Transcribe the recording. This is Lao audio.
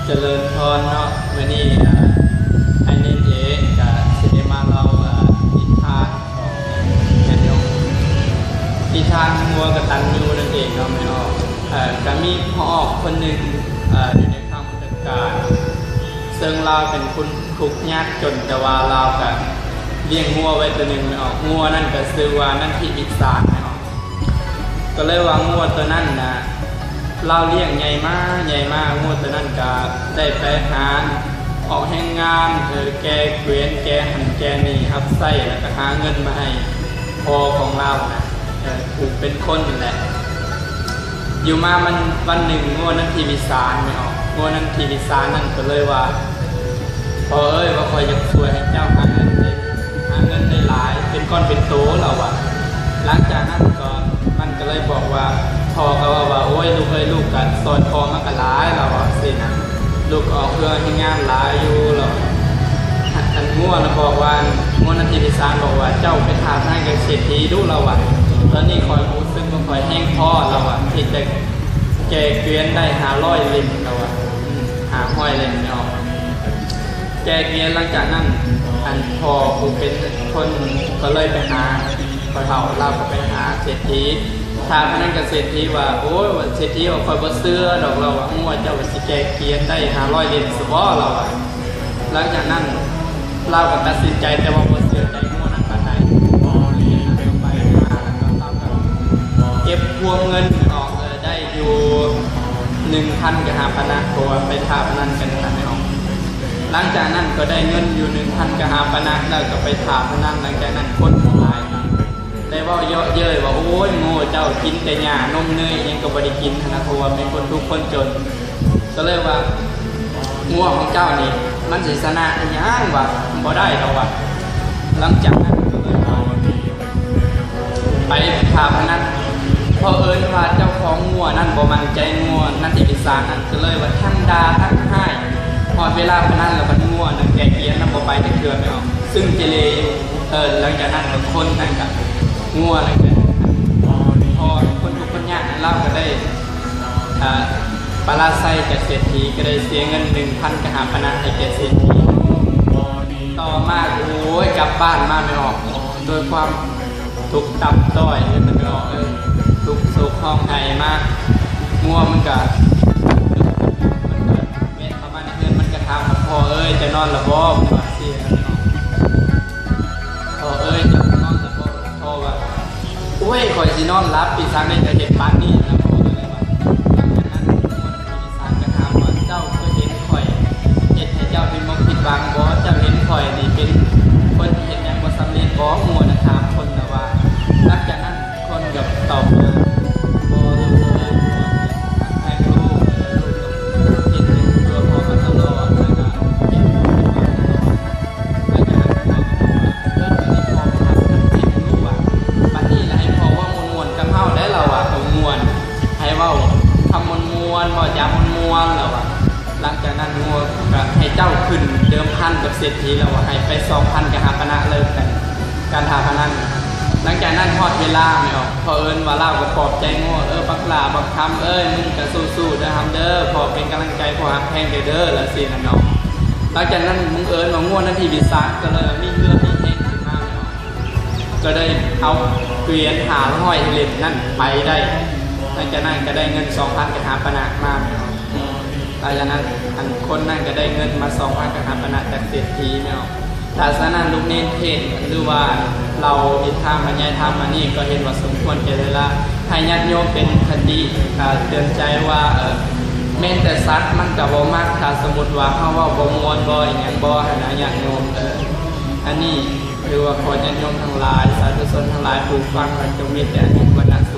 ຈະເລີນພອນເນາະ, ມື້ນີ້ ເອີ ອ້າຍນິນເອງກະຊິໄດ້ມາເລົ່າ ເອີ ນິທານຂອງແມ່ນົກ ນິທານງົວກະຕັນຍູນັ້ນເອງເນາະແມ່ອອກ. ເອີ ກະມີພໍ່ອອກຄົນໜຶ່ງ ເອີ ຢູ່ໃນຄຳ ການ ເຊິ່ງລາວເປັນຄົນທຸກຍາກຈົນ, ແຕ່ວ່າລາວກະລ້ຽງງົວໄວ້ໂຕໜຶ່ງແມ່ອອກ. ງົວນັ້ນກະຊື່ວ່ານັນທິວິສານແມ່ອອກ. ກະເລີຍວ່າງົວໂຕນັ້ນນະ ລາວລ້ຽງໃຫຍ່ມາ ໃຫຍ່ມາ, ງົວໂຕນັ້ນກະໄດ້ໄປຫາອອກແຮງງານ ເອີ ແກ່ເກວຽນ ແກ່ຫັ້ນແກ່ນີ້ ຮັບໃຊ້ ແລ້ວກະຫາເງິນມາໃຫ້ພໍ່ຂອງລາວນະ ເອີ ຜູ້ເປັນຄົນນັ້ນແຫຼະ. ຢູ່ມາມັນ ວັນໜຶ່ງງົວນັນທິວິສານແມ່ອອກ, ງົວນັນທິວິສານນັ້ນກະເລີຍວ່າ ພໍ່ເອີຍ ວ່າຂ້ອຍຢາກຊ່ວຍໃຫ້ເຈົ້າຫາເງິນໄດ້ ຫາເງິນໄດ້ຫຼາຍເປັນກ້ອນເປັນໂຕ ລາວວ່າ. ຫຼັງຈາກນັ້ນກໍ ມັນກະເລີຍບອກວ່າ ພໍ່ກະເວົ້າວ່າ ໂອ້ຍ ລູກເອີຍ ລູກກະຊ່ອຍພໍ່ມາກະຫຼາຍ ລາວວ່າຊີ້ນະ, ລູກກະອອກເຮືອນເຮັດງານຫຼາຍຢູ່ ລາວ. ອັນງົວນະບອກວ່າ ງົວນັນທິວິສານບອກວ່າ ເຈົ້າໄປຖ້າທາງກັບເສດຖີດູ ລາວວ່າ. ຕອນນີ້ຂ້ອຍຮູ້ສຶກວ່າຂ້ອຍແຮງພໍ ລາວວ່າ ທີ່ຈະແກ່ເກວຽນໄດ້ຫ້າຮ້ອຍເຫຼັ້ມ ລາວວ່າ ອືມ ຫ້າຮ້ອຍເຫຼັ້ມເນາະ ແກ່ເກວຽນ. ຫຼັງຈາກນັ້ນ ອັນພໍ່ຜູ້ເປັນຄົນກະເລີຍໄປຫາພໍ່ເຖົ້າ ລາວກະໄປຫາເສດຖີ ຖ້າພະນັນກັບເສດຖີວ່າ ໂອ້ຍ ເສດຖີວ່າ ຂ້ອຍບໍ່ເຊື່ອດອກ ລາວວ່າ ງົວເຈົ້າຊິແກ່ເກວຽນໄດ້ຫ້າຮ້ອຍເຫຼັ້ມຊະບໍ ລາວວ່າ. ຫຼັງຈາກນັ້ນລາວກະຕັດສິນໃຈ ແຕ່ວ່າບໍ່ເຊື່ອໃຈງົວນັ້ນປານໃດ. ໄປມາແລ້ວກະລາວກະເກັບຮວມເງິນອອກ ເອີ ໄດ້ຢູ່ໜຶ່ງພັນກະຫ້າພັນນະ ເພາະວ່າໄປຖ້າພະນັນກັນຫັ້ນນະແມ່ອອກ. ຫຼັງຈາກນັ້ນກະໄດ້ເງິນຢູ່ໜຶ່ງພັນກະຫ້າພັນນະ ແລ້ວກະໄປຖ້າພະນັນ. ຫຼັງຈາກນັ້ນຄົນທັງຫຼາຍກະໄດ້ເວົ້າເຍາະເຍີ້ຍວ່າ ໂອ້ຍ ງົວເຈົ້າກິນແຕ່ຫຍ້າ ນົມເນີຍອີ່ຫຍັງກະບໍ່ໄດ້ກິນຫັ້ນນະ ເພາະວ່າເປັນຄົນທຸກຄົນຈົນ. ກະເລີຍວ່າ ງົວຂອງເຈົ້ານີ້ມັນຊິຊະນະອີ່ຫຍັງວະ ບໍ່ໄດ້ດອກວ່າ. ຫຼັງຈາກນັ້ນກະເລີຍວ່າ ໄປຖ້າພະນັນ ເພາະເອີ້ນວ່າເຈົ້າຂອງງົວນັ້ນບໍ່ໝັ້ນໃຈງົວນັນທິວິສານນັ້ນ ກະເລີຍວ່າທັງດ່າທັງຮ້າຍ. ຮອດເວລາພະນັນແລ້ວ ບັດງົວນັ້ນແກ່ເກວຽນນຳບໍ່ໄປຈັກເທື່ອແມ່ອອກ ຊຶ່ງເຈເລຢູ່. ເອີ ຫຼັງຈາກນັ້ນກະຄົນນັ້ນກະ ງົວນັ້ນກະ ພໍຄົນທຸກຄົນຍາກນັ້ນ ລາວກະໄດ້ ອ່າ ປະລາໄຊຈາກເສດຖີ ກະໄດ້ເສຍເງິນໜຶ່ງພັນກະຫ້າພັນນະໃຫ້ແກ່ເສດຖີ. ຕໍ່ມາ ໂອ້ຍ ກັບບ້ານມາແມ່ອອກ ໂດຍຄວາມທຸກຕ່ຳຕ້ອຍ ແມ່ອອກເອີຍ ທຸກໂສກຮ້ອງໄຫ້ມາ. ງົວມັນກະ ມັນກະແວ່ນເຂົ້າມາໃນເຮືອນ ມັນກະຖາມວ່າ ພໍ່ເອີຍ ເຈົ້ານອນລະບໍ່? ມັນວ່າຊີ້ນະ ພໍ່ເອີຍ ເຈົ້ານອນລະບໍ່? ພໍ່ວ່າ ໂອ້ຍ ຂ້ອຍຊິນອນຫຼັບ ປີສາງໄດ້ກະເຮັດປານນີ້ນະ ພໍ່ກະເລີຍວ່າ. ຫຼັງຈາກນັ້ນ ສານກະຖາມວ່າ ເຈົ້າເຄີຍເຫັນຂ້ອຍເຮັດໃຫ້ເຈົ້າຜິດໝົກຜິດຫວັງບໍ່? ເຈົ້າເຫັນຂ້ອຍນີ້ເປັນຄົນທີ່ເຮັດຫຍັງບໍ່ສຳເລັດບໍ່? ງົວນະຖາມຄົນນະວ່າ. ຫຼັງຈາກນັ້ນຄົນກະຕອບວ່າ ບໍ່ ລູກເອີຍ ແມ່ລູກ ລູກເຮັດໃຫ້ຕົວພໍ່ມາຕະຫຼອດ ແລ້ວກະເຮັດໃຫ້ ເອີ ບາດນີ້ລະໃຫ້ພໍ່ເວົ້າມ່ວນໆກັບເຮົາໄດ໋ ລາວວ່າ. ເອີ ມ່ວນ ໃຫ້ເວົ້າຄຳມ່ວນໆ ເວົ້າຈາມ່ວນໆ ລາວວ່າ. ຫຼັງຈາກນັ້ນງົວກະໃຫ້ເຈົ້າຂຶ້ນເດີມພັນກັບເສດຖີ ລາວວ່າ ໃຫ້ໄປສອງພັນກະຫ້າພັນນະເລີຍ ການ ການຖ້າພະນັນ. ຫຼັງຈາກນັ້ນຮອດເວລາແມ່ອອກ ເຂົາເອີ້ນວ່າ ລາວກະປອບໃຈງົວ ເອີ ບັກຫຼ້າ ບັກຄຳເອີຍ ມຶງກະສູ້ໆເດີ ຄຳເດີ ພໍ່ເປັນກຳລັງໃຈ ພໍ່ຮັກແພງເຈົ້າເດີ ລາວຊີ້ນະເນາະ. ຫຼັງຈາກນັ້ນບັງເອີນວ່າງົວນັ້ນທີ່ວິສານ ກະເລີຍມີເຫື່ອມີແຮງຂຶ້ນມາແລ້ວ ກະໄດ້ເອົາເກວຽນຫ້າຮ້ອຍເຫຼັ້ມນັ້ນໄປໄດ້. ຫຼັງຈາກນັ້ນກະໄດ້ເງິນສອງພັນກະຫ້າພັນນະມາແລ້ວ. ຫຼັງຈາກນັ້ນ ອັນຄົນນັ້ນກະໄດ້ເງິນມາສອງພັນກະຫ້າພັນນະຈາກເສດຖີແລ້ວ. ຖ້າສະນັ້ນ ລູກເນນເທດ ຫຼືວ່າເລົ່ານິທານ ບັນຍາຍທຳອັນນີ້ ກະເຫັນວ່າສົມຄວນແກ່ເວລາ ໃຫ້ຍາດໂຍມເປັນຄະຕິ ກະເຕືອນໃຈວ່າ ເອີ ແມ່ນແຕ່ສັດມັນກະບໍ່ມັກ ຖ້າສົມມຸດວ່າເຮົາເວົ້າບໍ່ມ່ວນບໍ່ ອີ່ຫຍັງບໍ່ຫັ້ນນະ ຍາດໂຍມ. ເອີ ອັນນີ້ຖືວ່າຂໍຍາດໂຍມທັງຫຼາຍ ສາທຸຊົນທັງຫຼາຍ ຜູ້ຟັງ ກະຈົ່ງມີແຕ່ອາຍຸ ວັນນະ ສຸ